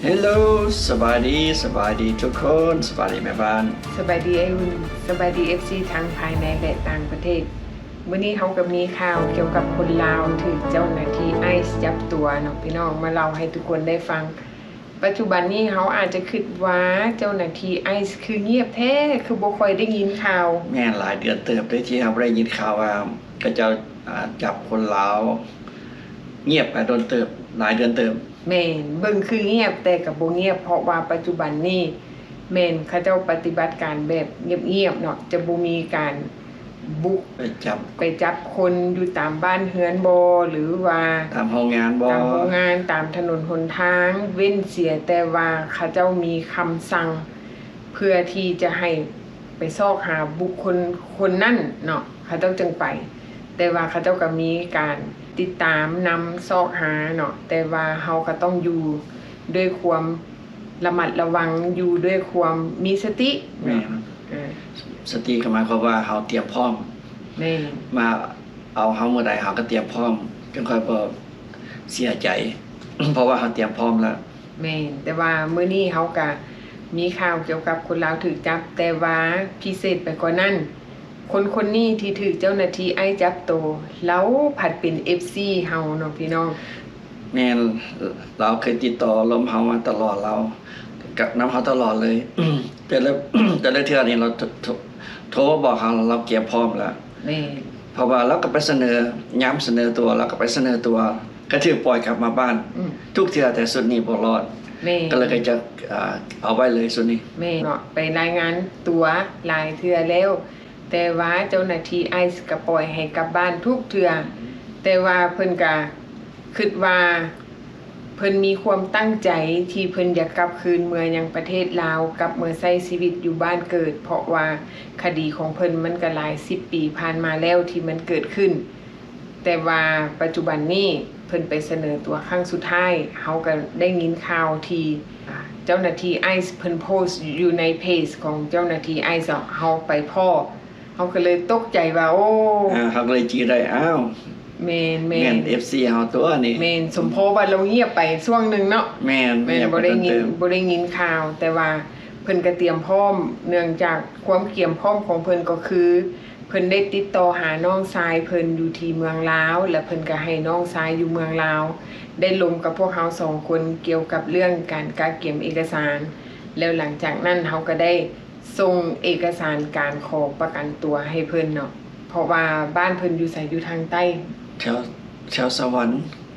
ເຮລໂລ ສະບາຍດີ ສະບາຍດີທຸກຄົນ ສະບາຍດີແມ່ບ້ານ ສະບາຍດີອ້າຍອຸ່ນ ສະບາຍດີເອັຟຊີທັງພາຍໃນ ແລະ ຕ່າງປະເທດ. ມື້ນີ້ເຮົາກໍມີຂ່າວກ່ຽວກັບຄົນລາວຖືກເຈົ້າໜ້າທີ່ໄອສ໌ຈັບຕົວເນາະພີ່ນ້ອງ ມາເລົ່າໃຫ້ທຸກຄົນໄດ້ຟັງ. ປັດຈຸບັນນີ້ເຮົາອາດຈະຄິດວ່າເຈົ້າໜ້າທີ່ໄອສ໌ຄືງຽບແທ້ ຄືບໍ່ຄ່ອຍໄດ້ຍິນຂ່າວ. ແມ່ນ ຫຼາຍເດືອນເຕີບເດ້ທີ່ເຮົາບໍ່ໄດ້ຍິນຂ່າວວ່າເຂົາເຈົ້າ ອາ ຈັບຄົນລາວ ງຽບໄປດົນເຕີບ ຫຼາຍເດືອນເຕີບ. ແມ່ນ ເບິ່ງຄືງຽບ ແຕ່ກໍບໍ່ງຽບ ເພາະວ່າປັດຈຸບັນນີ້ແມ່ນເຂົາເຈົ້າປະຕິບັດການແບບງຽບໆເນາະ ຈະບໍ່ມີການບຸກໄປຈັບ ໄປຈັບຄົນຢູ່ຕາມບ້ານເຮືອນບໍ ຫຼືວ່າຕາມໂຮງງານບໍ ຕາມໂຮງງານ ຕາມຖະໜົນຫົນທາງ ເວັ້ນເສຍແຕ່ວ່າເຂົາເຈົ້າມີຄຳສັ່ງ ເພື່ອທີ່ຈະໃຫ້ໄປຊອກຫາບຸກຄົນຄົນນັ້ນເນາະ ເຂົາເຈົ້າຈຶ່ງໄປ. ແຕ່ວ່າເຂົາເຈົ້າກໍມີການຕິດຕາມນຳຊອກຫາເນາະ ແຕ່ວ່າເຮົາກໍຕ້ອງຢູ່ດ້ວຍຄວາມລະມັດລະວັງ ຢູ່ດ້ວຍຄວາມມີສະຕິເນາະ. ແມ່ນ ເອີ ສະຕິກໍໝາຍຄວາມວ່າເຮົາຕຽມພ້ອມ. ແມ່ນ ມາເອົາເຮົາມື້ໃດ ເຮົາກໍຕຽມພ້ອມ ຈັ່ງຄ່ອຍບໍ່ເສຍໃຈ ເພາະວ່າເຮົາຕຽມພ້ອມແລ້ວ. ແມ່ນ ແຕ່ວ່າມື້ນີ້ເຮົາກະມີຂ່າວກ່ຽວກັບຄົນລາວຖືກຈັບ ແຕ່ວ່າພິເສດໄປກວ່ານັ້ນ ຄົນຄົນນີ້ທີ່ຖືກເຈົ້າໜ້າທີ່ໄອສ໌ຈັບໂຕ ລາວພັດເປັນເອັຟຊີເຮົາເນາະພີ່ນ້ອງ. ແມ່ນ ລາວເຄີຍຕິດຕໍ່ລົມເຮົາມາຕະຫຼອດ ລາວກະນຳເຮົາຕະຫຼອດເລີຍ ແຕ່ລະ ແຕ່ລະເທື່ອນີ້ລາວໂທ ໂທມາບອກເຮົາ ລາວກຽມພ້ອມແລ້ວ. ແມ່ນ ເພາະວ່າລາວກໍໄປສະເໜີ ຍາມສະເໜີຕົວ ລາວກໍໄປສະເໜີຕົວ ກໍຖືກປ່ອຍກັບມາບ້ານ ອືມ ທຸກເທື່ອ ແຕ່ຊຸດນີ້ບໍ່ລອດ. ແມ່ນ ກໍເລີຍກໍຈະ ເອົາ ເອົາໄວ້ເລີຍຊຸດນີ້. ແມ່ນເນາະ ໄປລາຍງານຕົວຫຼາຍເທື່ອແລ້ວ ແຕ່ວ່າເຈົ້າໜ້າທີ່ໄອສ໌ກໍປ່ອຍໃຫ້ກັບບ້ານທຸກເທື່ອ ແຕ່ວ່າເພິ່ນກໍຄິດວ່າ ເພິ່ນມີຄວາມຕັ້ງໃຈທີ່ເພິ່ນຢາກກັບຄືນເມືອຍັງປະເທດລາວ ກັບມາໃຊ້ຊີວິດຢູ່ບ້ານເກີດ ເພາະວ່າຄະດີຂອງເພິ່ນມັນກໍຫຼາຍສິບປີຜ່ານມາແລ້ວທີ່ມັນເກີດຂຶ້ນ. ແຕ່ວ່າປັດຈຸບັນນີ້ເພິ່ນໄປສະເໜີຕົວຄັ້ງສຸດທ້າຍ ເຮົາກໍໄດ້ຍິນຂ່າວທີ່ເຈົ້າໜ້າທີ່ໄອສ໌ເພິ່ນໂພສຢູ່ໃນເພຈຂອງເຈົ້າໜ້າທີ່ໄອສ໌ເນາະ ເຮົາໄປພໍ້ ເຮົາກໍເລີຍຕົກໃຈວ່າ ໂອ້ ເຮົາກໍເລີຍຈື່ໄດ້ ອ້າວ ແມ່ນໆ ແມ່ນເອັຟຊີເຮົາຕົວນີ້. ແມ່ນ ສົມພໍວ່າລາວງຽບໄປຊ່ວງໜຶ່ງເນາະ. ແມ່ນ ແມ່ນ ບໍ່ໄດ້ຍິນ ບໍ່ໄດ້ຍິນຂ່າວ ແຕ່ວ່າເພິ່ນກໍຕຽມພ້ອມ ເນື່ອງຈາກຄວາມກຽມພ້ອມຂອງເພິ່ນກໍຄື ເພິ່ນໄດ້ຕິດຕໍ່ຫານ້ອງຊາຍເພິ່ນຢູ່ທີ່ເມືອງລາວ ແລະ ເພິ່ນກໍໃຫ້ນ້ອງຊາຍຢູ່ເມືອງລາວໄດ້ລົມກັບພວກເຮົາສອງຄົນກ່ຽວກັບເລື່ອງການກະກຽມເອກະສານ ແລ້ວຫຼັງຈາກນັ້ນເຮົາກໍໄດ້ ສົ່ງເອກະສານການຂໍປະກັນຕົວໃຫ້ເພິ່ນເນາະ ເພາະວ່າບ້ານເພິ່ນຢູ່ໃສ? ຢູ່ທາງໃຕ້ ແຖວ ແຖວສະຫວັນ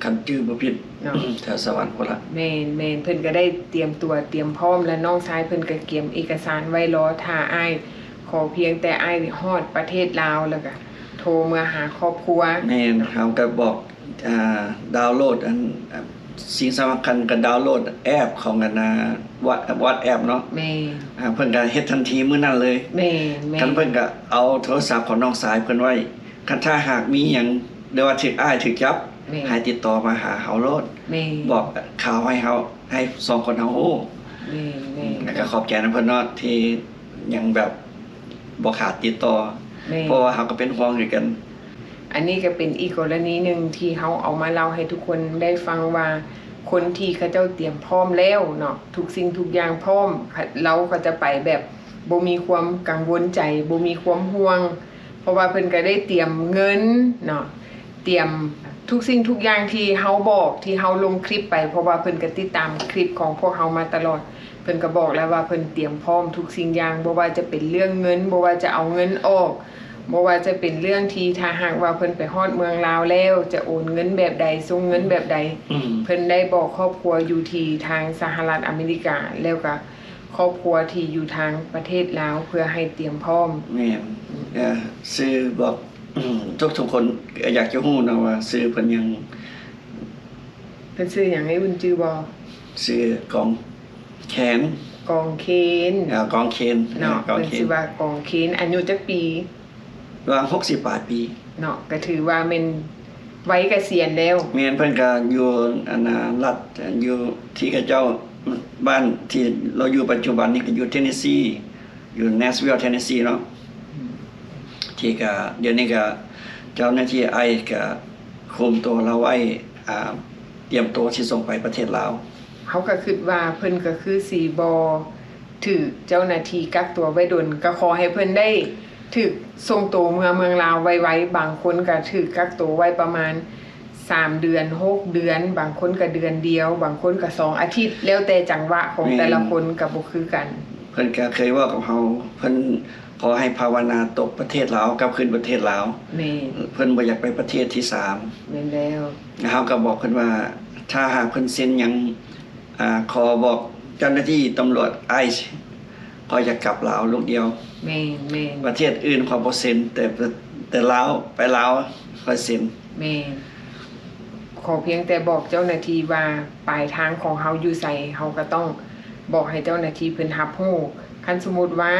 ຄັນຈື່ບໍ່ຜິດເນາະ ແຖວສະຫວັນພຸ້ນລະ. ແມ່ນໆ ເພິ່ນກໍໄດ້ຕຽມຕົວຕຽມພ້ອມ ແລະ ນ້ອງຊາຍເພິ່ນກໍກຽມເອກະສານໄວ້ລໍຖ້າອ້າຍ ຂໍພຽງແຕ່ອ້າຍຮອດປະເທດລາວ ແລ້ວກໍໂທເມືອຫາຄອບຄົວ. ແມ່ນ ເຮົາກໍບອກ ອ່າ ດາວໂຫຼດອັນ ສິ່ງສຳຄັນກໍດາວໂຫຼດແອັບຂອງອັນນ່າ ວັດ ວັດແອັບເນາະ. ແມ່ນ ອ່າ ເພິ່ນກໍເຮັດທັນທີມື້ນັ້ນເລີຍ. ແມ່ນໆ ຄັນເພິ່ນກໍເອົາໂທລະສັບຂອງນ້ອງຊາຍເພິ່ນໄວ້ ຄັນຖ້າຫາກມີຫຍັງ ຫຼືວ່າຖືກອ້າຍຖືກຈັບ ແມ່ນ ໃຫ້ຕິດຕໍ່ມາຫາເຮົາໂລດ. ແມ່ນ ບອກຂ່າວໃຫ້ເຮົາ ໃຫ້ສອງຄົນເຮົາຮູ້. ແມ່ນໆ ແລ້ວກໍຂອບໃຈນຳເພິ່ນເນາະ ທີ່ຍັງແບບບໍ່ຂາດຕິດຕໍ່. ແມ່ນ ເພາະວ່າເຮົາກໍເປັນຫ່ວງຄືກັນ. ອັນນີ້ກໍເປັນອີກກໍລະນີໜຶ່ງທີ່ເຮົາເອົາມາເລົ່າໃຫ້ທຸກຄົນໄດ້ຟັງວ່າ ຄົນທີ່ເຂົາເຈົ້າຕຽມພ້ອມແລ້ວເນາະ ທຸກສິ່ງທຸກຢ່າງພ້ອມ ລາວກໍຈະໄປແບບບໍ່ມີຄວາມກັງວົນໃຈ ບໍ່ມີຄວາມຫ່ວງ ເພາະວ່າເພິ່ນກໍໄດ້ຕຽມເງິນເນາະ ຕຽມທຸກສິ່ງທຸກຢ່າງທີ່ເຮົາບອກ ທີ່ເຮົາລົງຄລິບໄປ ເພາະວ່າເພິ່ນກໍຕິດຕາມຄລິບຂອງພວກເຮົາມາຕະຫຼອດ ເພິ່ນກໍບອກແລ້ວວ່າເພິ່ນຕຽມພ້ອມທຸກສິ່ງຢ່າງ ບໍ່ວ່າຈະເປັນເລື່ອງເງິນ ບໍ່ວ່າຈະເອົາເງິນອອກ ບໍ່ວ່າຈະເປັນເລື່ອງທີ່ຖ້າຫາກວ່າເພິ່ນໄປຮອດເມືອງລາວແລ້ວ ຈະໂອນເງິນແບບໃດ ສົ່ງເງິນແບບໃດ ອືມ ເພິ່ນໄດ້ບອກຄອບຄົວຢູ່ທີ່ທາງສະຫະລັດອາເມລິກາ ແລ້ວກະຄອບຄົວທີ່ຢູ່ທາງປະເທດລາວ ເພື່ອໃຫ້ຕຽມພ້ອມ. ແມ່ນ ອືມ ເອີ ຊື່ບອກ ອືມ ທຸກໆຄົນກໍຢາກຈະຮູ້ເນາະວ່າຊື່ເພິ່ນຫຍັງ? ເພິ່ນຊື່ຫຍັງ? ອ້າຍອຸ່ນຈື່ບໍ່? ຊື່ກອງ ແຄນ ກອງເຄນ ເອີ ກອງເຄນ ເນາະ ເອີ ກອງເຄນ ເພິ່ນຊື່ວ່າກອງເຄນ ອາຍຸຈັກປີ? ປະມານຫົກສິບປາຍປີເນາະ ກໍຖືວ່າແມ່ນໄວກະສຽນແລ້ວ. ແມ່ນ ເພິ່ນກໍຢູ່ ອັນນ່າ ລັດ ຢູ່ທີ່ເຂົາເຈົ້າ ບ້ານທີ່ລາວຢູ່ປັດຈຸບັນນີ້ກໍຢູ່ເທນເນຊີ ຢູ່ແນສວິວ ເທນເນຊີເນາະ ອືມ ທີ່ກໍ ດຽວນີ້ກໍເຈົ້າໜ້າທີ່ໄອສ໌ກໍຄຸມຕົວລາວໄວ້ ອ່າ ຕຽມຕົວຊິສົ່ງໄປປະເທດລາວ. ເຮົາກໍຄິດວ່າເພິ່ນກໍຄືຊິບໍ່ຖືກເຈົ້າໜ້າທີ່ກັກຕົວໄວ້ດົນ, ກໍຂໍໃຫ້ເພິ່ນໄດ້ຖືກສົ່ງໂຕເມືອເມືອງລາວໄວໆ. ບາງຄົນກໍຖືກກັກໂຕໄວ້ປະມານສາມເດືອນ, ຫົກເດືອນ, ບາງຄົນກໍເດືອນດຽວ, ບາງຄົນກໍສອງອາທິດ, ແລ້ວແຕ່ຈັງຫວະຂອງ ແມ່ນ ແຕ່ລະຄົນກໍບໍ່ຄືກັນ. ເພິ່ນກໍເຄີຍເວົ້າກັບເຮົາ, ເພິ່ນຂໍໃຫ້ພາວະນາຕົກປະເທດລາວ, ກັບຄືນປະເທດລາວ. ແມ່ນ. ເພິ່ນບໍ່ຢາກໄປປະເທດທີສາມ. ແມ່ນແລ້ວ. ເຮົາກໍບອກເພິ່ນວ່າ ຖ້າຫາກເພິ່ນເຊັນຫຍັງ ອາ ຂໍບອກເຈົ້າໜ້າທີ່ຕຳຫຼວດ ໄອສ໌ ຂ້ອຍຢາກກັບລາວລູກດຽວ. ແມ່ນໆ. ປະເທດອື່ນຂ້ອຍບໍ່ເຊັນ, ແຕ່ ແຕ່ລາວ, ໄປລາວຂ້ອຍເຊັນ. ແມ່ນ. ຂໍພຽງແຕ່ບອກເຈົ້າໜ້າທີ່ວ່າປາຍທາງຂອງເຮົາຢູ່ໃສ, ເຮົາກໍຕ້ອງບອກໃຫ້ເຈົ້າໜ້າທີ່ເພິ່ນຮັບຮູ້. ຄັນສົມມຸດວ່າ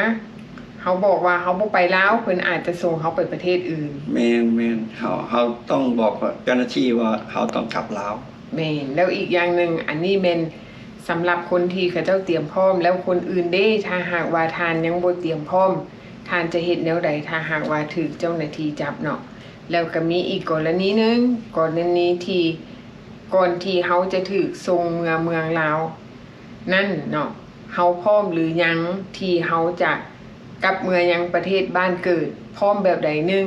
ເຮົາບອກວ່າເຮົາບໍ່ໄປລາວ, ເພິ່ນອາດຈະສົ່ງເຮົາໄປປະເທດອື່ນ. ແມ່ນໆ. ເຮົາ, ເຮົາຕ້ອງບອກເຈົ້າໜ້າທີ່ວ່າເຮົາຕ້ອງກັບລາວ. ແມ່ນ. ແລ້ວອີກຢ່າງໜຶ່ງ, ອັນນີ້ແມ່ນສຳລັບຄົນທີ່ເຂົາເຈົ້າຕຽມພ້ອມ, ແລ້ວຄົນອື່ນເດ? ຖ້າຫາກວ່າທ່ານຍັງບໍ່ຕຽມພ້ອມ, ທ່ານຈະເຮັດແນວໃດ ຖ້າຫາກວ່າຖືກເຈົ້າໜ້າທີ່ຈັບເນາະ? ແລ້ວກໍມີອີກກໍລະນີໜຶ່ງ, ກໍລະນີທີ່ ກ່ອນທີ່ເຮົາຈະຖືກສົ່ງເມືອເມືອງລາວນັ້ນເນາະ, ເຮົາພ້ອມຫຼືຍັງທີ່ເຮົາຈະກັບເມືອຍັງປະເທດບ້ານເກີດ? ພ້ອມແບບໃດ? ໜຶ່ງ,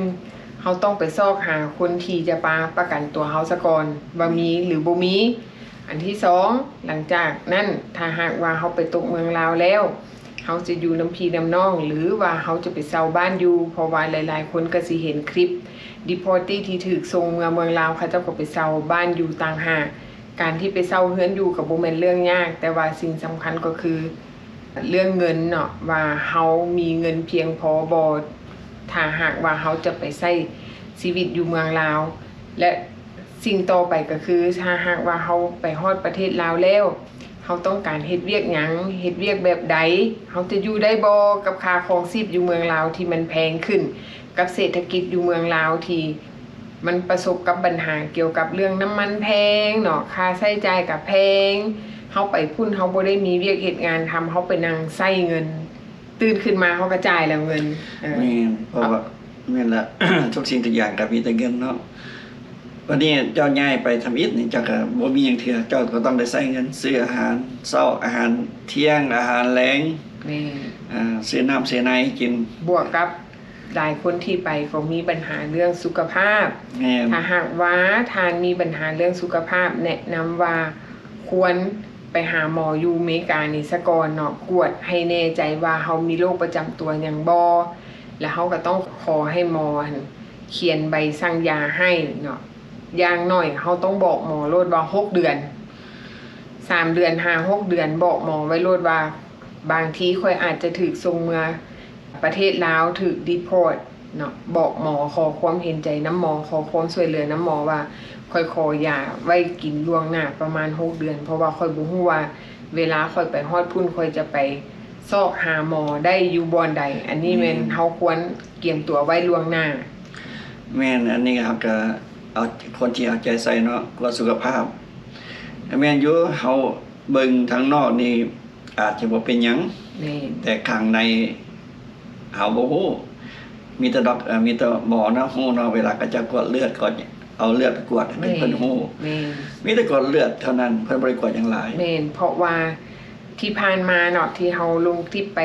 ເຮົາຕ້ອງໄປຊອກຫາຄົນທີ່ຈະມາປະກັນຕົວເຮົາສາກ່ອນວ່າມີຫຼືບໍ່ມີ. ອັນທີສອງ, ຫຼັງຈາກນັ້ນ ຖ້າຫາກວ່າເຮົາໄປຕົກເມືອງລາວແລ້ວ, ເຮົາຈະຢູ່ນຳພີ່ນຳນ້ອງ ຫຼືວ່າເຮົາຈະໄປເຊົ່າບ້ານຢູ່, ເພາະວ່າຫຼາຍໆຄົນກໍຊິເຫັນຄລິບ deportee ທີ່ຖືກສົ່ງເມືອເມືອງລາວ, ເຂົາເຈົ້າກໍໄປເຊົ່າບ້ານຢູ່ຕ່າງຫາກ. ການທີ່ໄປເຊົ່າເຮືອນຢູ່ກໍບໍ່ແມ່ນເລື່ອງຍາກ, ແຕ່ວ່າສິ່ງສຳຄັນກໍຄືເລື່ອງເງິນເນາະ, ວ່າເຮົາມີເງິນພຽງພໍບໍ່ ຖ້າຫາກວ່າເຮົາຈະໄປໃຊ້ຊີວິດຢູ່ເມືອງລາວ. ແລະ ສິ່ງຕໍ່ໄປກໍຄື ຖ້າຫາກວ່າເຮົາໄປຮອດປະເທດລາວແລ້ວ, ເຮົາຕ້ອງການເຮັດວຽກຫຍັງ, ເຮັດວຽກແບບໃດ, ເຮົາຈະຢູ່ໄດ້ບໍ່ກັບຄ່າຄອງຊີບຢູ່ເມືອງລາວທີ່ມັນແພງຂຶ້ນ, ກັບເສດຖະກິດຢູ່ເມືອງລາວທີ່ມັນປະສົບກັບບັນຫາກ່ຽວກັບເລື່ອງນ້ຳມັນແພງເນາະ, ຄ່າໃຊ້ຈ່າຍກໍແພງ, ເຮົາໄປພຸ້ນເຮົາບໍ່ໄດ້ມີວຽກເຮັດງານທຳ, ເຮົາໄປນັ່ງໃຊ້ເງິນ. ຕື່ນຂຶ້ນມາເຮົາກໍຈ່າຍແລ້ວເງິນ. ເອີ ແມ່ນ, ເພາະວ່າ ເອົາ ແມ່ນລະ ທຸກສິ່ງທຸກຢ່າງກໍມີແຕ່ເງິນເນາະ. ບັດນີ້ເຈົ້າຍ້າຍໄປທຳອິດນີ້ ເຈົ້າກໍບໍ່ມີຫຍັງເທື່ອ, ເຈົ້າກໍຕ້ອງໄດ້ໃຊ້ເງິນຊື້ອາຫານເຊົ້າ, ອາຫານທ່ຽງ, ອາຫານແລງ. ແມ່ນ. ອາ ຊື້ນ້ຳຊື້ໃນກິນ. ບວກກັບຫຼາຍຄົນທີ່ໄປກໍມີບັນຫາເລື່ອງສຸຂະພາບ. ແມ່ນ. ຖ້າຫາກວ່າທ່ານມີບັນຫາເລື່ອງສຸຂະພາບ, ແນະນຳວ່າຄວນ ໄປຫາໝໍຢູ່ເມການີ້ສາກ່ອນເນາະ, ກວດໃຫ້ແນ່ໃຈວ່າເຮົາມີໂລກປະຈຳຕົວຫຍັງບໍ່, ແລ້ວເຮົາກໍຕ້ອງຂໍໃຫ້ໝໍຫັ້ນຂຽນໃບສັ່ງຢາໃຫ້ເນາະ. ຢ່າງໜ້ອຍເຮົາຕ້ອງບອກໝໍໂລດວ່າຫົກເດືອນ, ສາມເດືອນຫາຫົກເດືອນ, ບອກໝໍໄວ້ໂລດວ່າ ບາງທີຂ້ອຍອາດຈະຖືກສົ່ງເມືອປະເທດລາວ, ຖືກ deport ເນາະ, ບອກໝໍ, ຂໍຄວາມເຫັນໃຈນຳໝໍ, ຂໍຄວາມຊ່ວຍເຫຼືອນຳໝໍວ່າ ຂ້ອຍຂໍຢາໄວ້ກິນລ່ວງໜ້າປະມານຫົກເດືອນ, ເພາະວ່າຂ້ອຍບໍ່ຮູ້ວ່າເວລາຂ້ອຍໄປຮອດພຸ້ນ ຂ້ອຍຈະໄປຊອກຫາໝໍໄດ້ຢູ່ບ່ອນໃດ. ອັນນີ້ແມ່ນ ແມ່ນ ເຮົາຄວນກຽມຕົວໄວ້ລ່ວງໜ້າ. ແມ່ນ, ອັນນີ້ເຮົາກໍເອົາ ຄວນທີ່ເອົາໃຈໃສ່ເນາະ, ກວດສຸຂະພາບ. ແມ່ນຢູ່, ເຮົາເບິ່ງທາງນອກນີ້ ອາດຈະບໍ່ເປັນຫຍັງ. ແມ່ນ. ແຕ່ຂ້າງໃນເຮົາບໍ່ຮູ້. ມີແຕ່ດັອກ ເອີ ມີແຕ່ໝໍເນາະ ຮູ້ເນາະ, ເວລາເຂົາເຈົ້າກວດເລືອດ ກໍເອົາເລືອດໄປກວດໃຫ້ເພິ່ນ ແມ່ນ ເພິ່ນຮູ້. ແມ່ນ. ມີແຕ່ກວດເລືອດເທົ່ານັ້ນ, ເພິ່ນບໍ່ໄດ້ກວດຫຍັງຫຼາຍ. ແມ່ນ, ເພາະວ່າທີ່ຜ່ານມາເນາະ ທີ່ເຮົາລົງຄລິບໄປ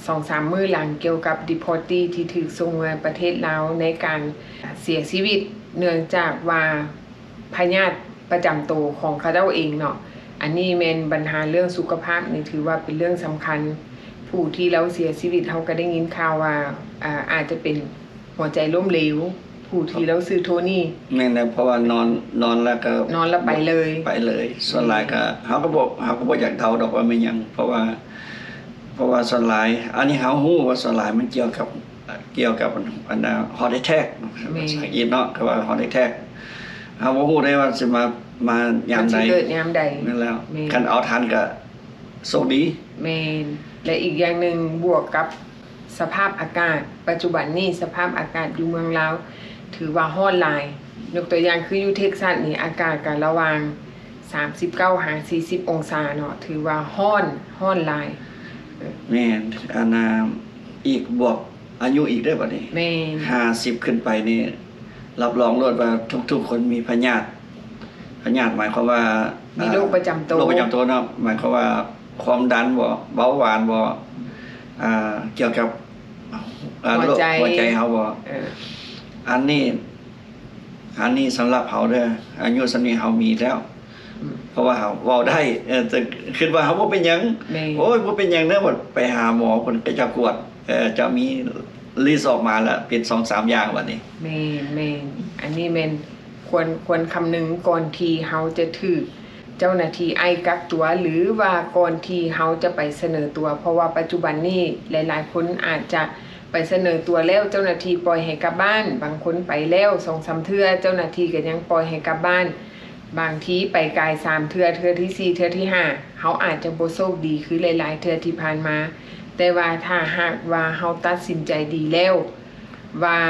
ສອງສາມມື້ຫຼັງ ກ່ຽວກັບ deportee ທີ່ຖືກສົ່ງເມືອປະເທດລາວ ໃນການເສຍຊີວິດ ເນື່ອງຈາກວ່າ ພະຍາດປະຈຳໂຕຂອງເຂົາເຈົ້າເອງເນາະ. ອັນນີ້ແມ່ນບັນຫາເລື່ອງສຸຂະພາບນີ້ ຖືວ່າເປັນເລື່ອງສຳຄັນ. ຜູ້ທີ່ລາວເສຍຊີວິດ ເຮົາກໍໄດ້ຍິນຂ່າວວ່າ ອາ ອາດຈະເປັນຫົວໃຈລົ້ມເຫຼວ. ຜູ້ທີ່ລາວຊື່ໂທນີ. ແມ່ນແລ້ວ, ເພາະວ່ານອນ ນອນແລ້ວກໍ ນອນແລ້ວໄປເລີຍ. ໄປເລີຍ. ສ່ວນຫຼາຍກໍ ເຮົາກໍບໍ່ ເຮົາກໍບໍ່ຢາກເດົາດອກວ່າແມ່ນຫຍັງ, ເພາະວ່າ ເພາະວ່າສ່ວນຫຼາຍ ອັນນີ້ເຮົາຮູ້ວ່າສ່ວນຫຼາຍມັນກ່ຽວກັບ ກ່ຽວກັບອັນ heart attack ພາສາອັງກິດເນາະ ເຂົາວ່າ heart attack. ເຮົາບໍ່ຮູ້ໄດ້ວ່າຊິມາ ມາຍາມໃດ ມັນຊິເກີດຍາມໃດ. ແມ່ນແລ້ວ. ແມ່ນ. ຄັນເອົາທັນກໍໂຊກດີ. ແມ່ນ. ແລະ ອີກຢ່າງໜຶ່ງ ບວກກັບສະພາບອາກາດ ປັດຈຸບັນນີ້ ສະພາບອາກາດຢູ່ເມືອງລາວ ຖືວ່າຮ້ອນຫຼາຍ. ຍົກຕົວຢ່າງຄືຢູ່ເທັກຊັສນີ້ ອາກາດກໍລະຫວ່າງສາມສິບເກົ້າຫາສີ່ສິບອົງສາເນາະ, ຖືວ່າຮ້ອນ ຮ້ອນຫຼາຍ. ແມ່ນ. ອັນນ່າ ອີກ ບວກອາຍຸອີກເດ້ບັດນີ້. ແມ່ນ. ຫ້າສິບຂຶ້ນໄປນີ້ ຮັບຮອງໂລດວ່າທຸກໆຄົນມີພະຍາດ. ພະຍາດໝາຍຄວາມວ່າ ມີໂລກປະຈຳໂຕ ໂລກປະຈຳໂຕເນາະ ໝາຍຄວາມວ່າຄວາມດັນບໍ ເບົາຫວານບໍ ອ່າ ກ່ຽວກັບ ອ່າ ຫົວໃຈ ໂລກ ຫົວໃຈເຮົາບໍ ເອີ ອັນນີ້ ອັນນີ້ສຳລັບເຮົາເດີ ອາຍຸສ່ຳນີ້ເຮົາມີແລ້ວ ອືມ ເພາະວ່າເຮົາເວົ້າໄດ້ ເອີ ແຕ່ຄິດວ່າເຮົາບໍ່ເປັນຫຍັງ ແມ່ນ ໂອ້ຍ ບໍ່ເປັນຫຍັງເດີ ບັດໄປຫາໝໍ ເພິ່ນກໍຈະກວດ ເອີ ຈະມີລິດອອກມາລະ ເປັນສອງສາມຢ່າງບັດນີ້ ແມ່ນໆ ອັນນີ້ແມ່ນ ຄວນ ຄວນຄຳນຶງກ່ອນທີ່ເຮົາຈະຖືກເຈົ້າໜ້າທີ່ໄອກັກຕົວ ຫຼືວ່າກ່ອນທີ່ເຮົາຈະໄປສະເໜີຕົວ ເພາະວ່າປັດຈຸບັນນີ້ຫຼາຍໆຄົນອາດຈະໄປສະເໜີຕົວແລ້ວ ເຈົ້າໜ້າທີ່ປ່ອຍໃຫ້ກັບບ້ານ ບາງຄົນໄປແລ້ວສອງສາມເທື່ອ ເຈົ້າໜ້າທີ່ກໍຍັງປ່ອຍໃຫ້ກັບບ້ານ ບາງທີໄປກາຍສາມເທື່ອ ເທື່ອທີສີ່ ເທື່ອທີຫ້າ ເຮົາອາດຈະບໍ່ໂຊກດີຄືຫຼາຍໆເທື່ອທີ່ຜ່ານມາ ແຕ່ວ່າຖ້າຫາກວ່າເຮົາຕັດສິນໃຈດີແລ້ວ ວ່າ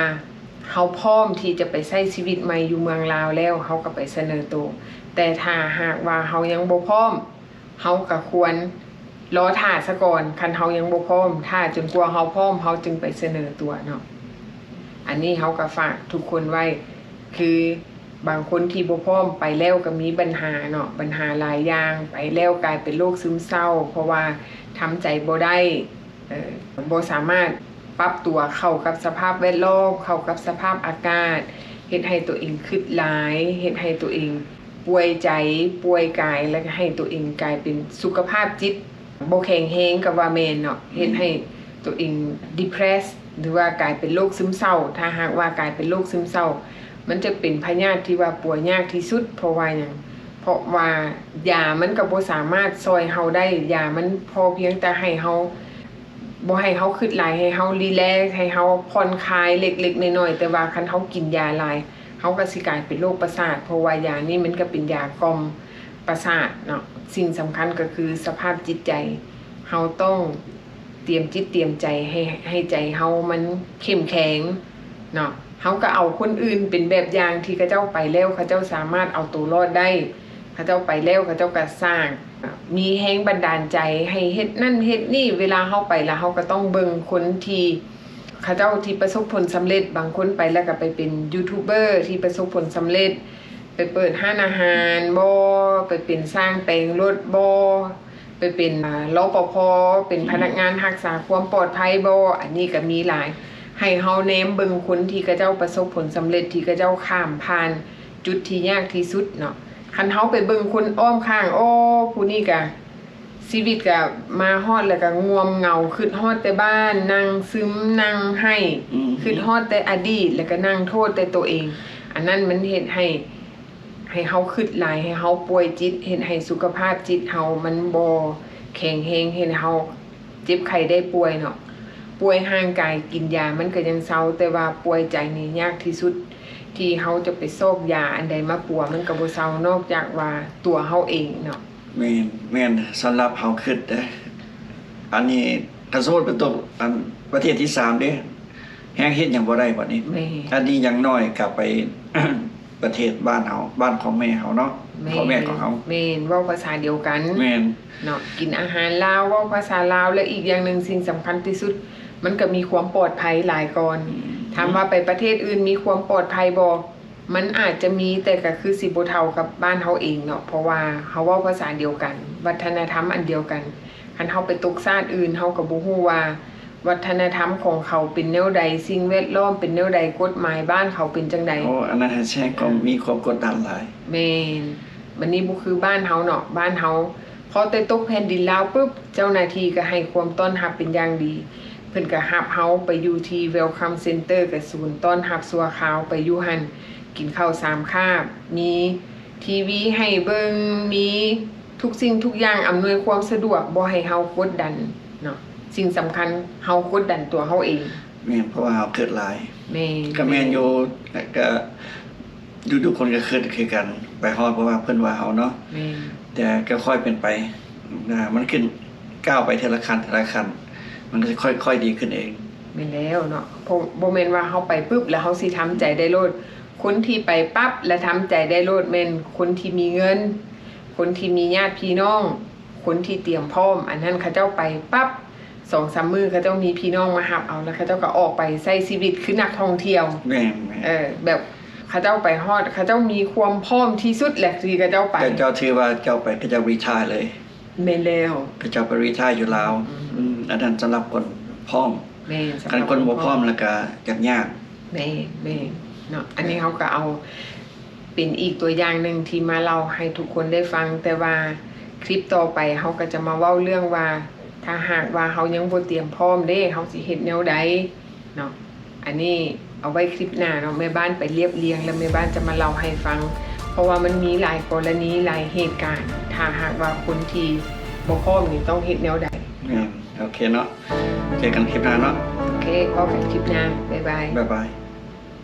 ເຮົາພ້ອມທີ່ຈະໄປໃຊ້ຊີວິດໃໝ່ຢູ່ເມືອງລາວແລ້ວ ເຮົາກໍໄປສະເໜີໂຕ ແຕ່ຖ້າຫາກວ່າເຮົາຍັງບໍ່ພ້ອມ ເຮົາກໍຄວນລໍຖ້າສາກ່ອນ ຄັນເຮົາຍັງບໍ່ພ້ອມ ຖ້າຈົນກວ່າເຮົາພ້ອມ ເຮົາຈຶ່ງໄປສະເໜີຕົວເນາະ ອັນນີ້ເຮົາກໍຝາກທຸກຄົນໄວ້ ຄືບາງຄົນທີ່ບໍ່ພ້ອມ ໄປແລ້ວກໍມີບັນຫາເນາະ ບັນຫາຫຼາຍຢ່າງ ໄປແລ້ວກາຍເປັນໂລກຊຶມເສົ້າ ເພາະວ່າທຳໃຈບໍ່ໄດ້ ເອີ ບໍ່ສາມາດປັບຕົວເຂົ້າກັບສະພາບແວດລ້ອມ ເຂົ້າກັບສະພາບອາກາດ ເຮັດໃຫ້ຕົວເອງຄຶດຫຼາຍ ເຮັດໃຫ້ຕົວເອງປ່ວຍໃຈ ປ່ວຍກາຍ ແລະ ກໍໃຫ້ຕົວເອງກາຍເປັນສຸຂະພາບຈິດບໍ່ແຂງແຮງກໍວ່າແມ່ນເນາະ ເຮັດໃຫ້ຕົວເອງ depress ຫຼືວ່າກາຍເປັນໂລກຊຶມເສົ້າ ຖ້າຫາກວ່າກາຍເປັນໂລກຊຶມເສົ້າ ມັນຈະເປັນພະຍາດທີ່ວ່າປົວຍາກທີ່ສຸດ ເພາະວ່າຫຍັງ? ເພາະວ່າຢາມັນກໍບໍ່ສາມາດຊ່ອຍເຮົາໄດ້ ຢາມັນພໍພຽງແຕ່ໃຫ້ເຮົາ ບໍ່ໃຫ້ເຮົາຄຶດຫຼາຍ ໃຫ້ເຮົາຣີແລັກ ໃຫ້ເຮົາຜ່ອນຄາຍເລັກໆນ້ອຍໆ ແຕ່ວ່າຄັນເຮົາກິນຢາຫຼາຍ ເຮົາກໍຊິກາຍເປັນໂລກປະສາດ ເພາະວ່າຢານີ້ມັນກໍເປັນຢາກ່ອມປະສາດເນາະ. ສິ່ງສຳຄັນກໍຄືສະພາບຈິດໃຈ ເຮົາຕ້ອງຕຽມຈິດຕຽມໃຈໃຫ້ ໃຫ້ໃຈເຮົາມັນເຂັ້ມແຂງເນາະ. ເຮົາກໍເອົາຄົນອື່ນເປັນແບບຢ່າງ ທີ່ເຂົາເຈົ້າໄປແລ້ວ ເຂົາເຈົ້າສາມາດເອົາໂຕລອດໄດ້ ເຂົາເຈົ້າໄປແລ້ວ ເຂົາເຈົ້າກໍສ້າງ ມີແຮງບັນດານໃຈໃຫ້ເຮັດນັ້ນເຮັດນີ້ ເວລາເຮົາໄປລະ ເຮົາກໍຕ້ອງເບິ່ງຄົນທີ່ ເຂົາເຈົ້າທີ່ປະສົບຜົນສຳເລັດ. ບາງຄົນໄປແລ້ວກໍໄປເປັນຢູທູບເບີທີ່ປະສົບຜົນສຳເລັດ ໄປເປີດຮ້ານອາຫານບໍ ໄປເປັນຊ່າງແປງລົດບໍ ໄປເປັນ ອາ ລປພ ເປັນພະນັກງານຮັກສາຄວາມປອດໄພບໍ ອັນນີ້ກໍມີຫຼາຍ. ໃຫ້ເຮົາແນມເບິ່ງຄົນທີ່ເຂົາເຈົ້າປະສົບຜົນສຳເລັດ ທີ່ເຂົາເຈົ້າຂ້າມຜ່ານ ຈຸດທີ່ຍາກທີ່ສຸດເນາະ. ຄັນເຮົາໄປເບິ່ງຄົນອ້ອມຂ້າງ ໂອ້ ຜູ້ນີ້ກະ ຊີວິດກະມາຮອດແລ້ວກະງ່ວມເຫງົາ ຄຶດຮອດແຕ່ບ້ານ ນັ່ງຊຶມ ນັ່ງໄຫ້ ອືມ ຄຶດຮອດແຕ່ອະດີດ ແລ້ວກະນັ່ງໂທດແຕ່ໂຕເອງ. ອັນນັ້ນມັນເຮັດໃຫ້ ໃຫ້ເຮົາຄຶດຫຼາຍ ໃຫ້ເຮົາປ່ວຍຈິດ ເຮັດໃຫ້ສຸຂະພາບຈິດເຮົາມັນບໍ່ແຂງແຮງ ເຮັດໃຫ້ເຮົາເຈັບໄຂ້ໄດ້ປ່ວຍເນາະ. ປ່ວຍຮ່າງກາຍກິນຢາມັນກະຍັງເຊົາ ແຕ່ວ່າປ່ວຍໃຈນີ້ຍາກທີ່ສຸດ ທີ່ເຮົາຈະໄປຊອກຢາອັນໃດມາປົວມັນກະບໍ່ເຊົາ ນອກຈາກວ່າຕົວເຮົາເອງເນາະ. ແມ່ນ ແມ່ນ ສຳລັບເຮົາຄຶດເດ້ ອັນນີ້ຄັນສົມມຸດໄປຕົກ ອັນ ປະເທດທີສາມເດ້ ແຮງເຮັດຫຍັງບໍ່ໄດ້ບັດນີ້. ແມ່ນ ອັນນີ້ຢ່າງໜ້ອຍກັບໄປ ປະເທດບ້ານເຮົາ ບ້ານຂອງແມ່ເຮົາເນາະ ແມ່ນ ພໍ່ແມ່ຂອງເຮົາ ແມ່ນ ເວົ້າພາສາດຽວກັນ ແມ່ນ ເນາະ ກິນອາຫານລາວ ເວົ້າພາສາລາວ ແລະ ອີກຢ່າງໜຶ່ງ ສິ່ງສຳຄັນທີ່ສຸດ ມັນກໍມີຄວາມປອດໄພຫຼາຍກ່ອນ. ອືມ ຖາມວ່າໄປປະເທດອື່ນມີຄວາມປອດໄພບໍ່? ມັນອາດຈະມີ ແຕ່ກໍຄືຊິບໍ່ເທົ່າກັບບ້ານເຮົາເອງເນາະ ເພາະວ່າເຮົາເວົ້າພາສາດຽວກັນ ວັດທະນະທຳອັນດຽວກັນ. ຄັນເຮົາໄປຕົກຊາດອື່ນ ເຮົາກໍບໍ່ຮູ້ວ່າວັດທະນະທຳຂອງເຂົາເປັນແນວໃດ ສິ່ງແວດລ້ອມເປັນແນວໃດ ກົດໝາຍບ້ານເຂົາເປັນຈັ່ງໃດ. ໂອ້ ອັນນັ້ນແຮງ ແຮງກໍ ເອີ ມີຄວາມກົດດັນຫຼາຍ. ແມ່ນ ບັດນີ້ບໍ່ຄືບ້ານເຮົາເນາະ ບ້ານເຮົາພໍແຕ່ຕົກແຜ່ນດິນລາວປຶບ ເຈົ້າໜ້າທີ່ກໍໃຫ້ຄວາມຕ້ອນຮັບເປັນຢ່າງດີ ເພິ່ນກໍຮັບເຮົາໄປຢູ່ທີ່ Welcome Center ກໍສູນຕ້ອນຮັບຊົ່ວຄາວ ໄປຢູ່ຫັ້ນ ກິນເຂົ້າສາມຄາບ ມີທີວີໃຫ້ເບິ່ງ ມີທຸກສິ່ງທຸກຢ່າງອຳນວຍຄວາມສະດວກ ບໍ່ໃຫ້ເຮົາກົດດັນເນາະ. ສິ່ງສຳຄັນເຮົາກົດດັນຕົວເຮົາເອງ. ແມ່ນ ເພາະວ່າເຮົາຄຶດຫຼາຍ. ແມ່ນ ກໍແມ່ນຢູ່ ແຕ່ກໍ ທຸກໆຄົນກໍຄຶດຄືກັນ ໄປຮອດ ເພາະວ່າເພິ່ນວ່າເຮົາເນາະ. ແມ່ນ ແຕ່ກໍຄ່ອຍເປັນໄປ ອ່າ ມັນຂຶ້ນ ກ້າວໄປເທື່ອລະຂັ້ນ ເທື່ອລະຂັ້ນ ມັນກໍຈະຄ່ອຍໆດີຂຶ້ນເອງ. ແມ່ນແລ້ວເນາະ ເພາະບໍ່ແມ່ນວ່າເຮົາໄປປຶບ ແລ້ວເຮົາຊິທຳໃຈໄດ້ໂລດ. ຄົນທີ່ໄປປັບ ແລ້ວທຳໃຈໄດ້ໂລດ ແມ່ນຄົນທີ່ມີເງິນ ຄົນທີ່ມີຍາດພີ່ນ້ອງ ຄົນທີ່ຕຽມພ້ອມ ອັນນັ້ນເຂົາເຈົ້າໄປປັບ ສອງສາມມື້ເຂົາເຈົ້າມີພີ່ນ້ອງມາຮັບເອົາ ແລ້ວເຂົາເຈົ້າກໍອອກໄປໃຊ້ຊີວິດຄືນັກທ່ອງທ່ຽວ. ແມ່ນໆ ເອີ ແບບ ເຂົາເຈົ້າໄປຮອດ ເຂົາເຈົ້າມີຄວາມພ້ອມທີ່ສຸດແຫຼະທີ່ເຂົາເຈົ້າໄປ. ເຈົ້າ ເຈົ້າຖືວ່າເຈົ້າໄປ ເຂົາເຈົ້າຣີທາຍເລີຍ. ແມ່ນແລ້ວ. ເຂົາເຈົ້າໄປຣີທາຍຢູ່ລາວ. ອືມ ອືມ ອັນນັ້ນສຳລັບຄົນພ້ອມ. ແມ່ນ. ຄັນຄົນບໍ່ພ້ອມແລ້ວກະຈະຍາກ. ແມ່ນ ແມ່ນເນາະ. ອັນນີ້ເຮົາກະເອົາເປັນອີກຕົວຢ່າງໜຶ່ງທີ່ມາເລົ່າໃຫ້ທຸກຄົນໄດ້ຟັງ, ແຕ່ວ່າຄລິບຕໍ່ໄປເຮົາກະຈະມາເວົ້າເລື່ອງວ່າ ຖ້າຫາກວ່າເຮົາຍັງບໍ່ຕຽມພ້ອມເດ້ ເຮົາຊິເຮັດແນວໃດເນາະ. ອັນນີ້ເອົາໄວ້ຄລິບໜ້າເນາະ, ແມ່ບ້ານໄປລຽບລຽງ ແລ້ວແມ່ບ້ານຈະມາເລົ່າໃຫ້ຟັງ, ເພາະວ່າມັນມີຫຼາຍກໍລະນີ ຫຼາຍເຫດການ ຖ້າຫາກວ່າຄົນທີ່ບໍ່ພ້ອມນີ້ຕ້ອງເຮັດແນວໃດ. ແມ່ນ. ໂອເຄເນາະ, ເຈີກັນຄລິບໜ້າເນາະ. ໂອເຄ, ພໍ້ກັນຄລິບໜ້າ. ບາຍບາຍ. ບາຍບາຍ.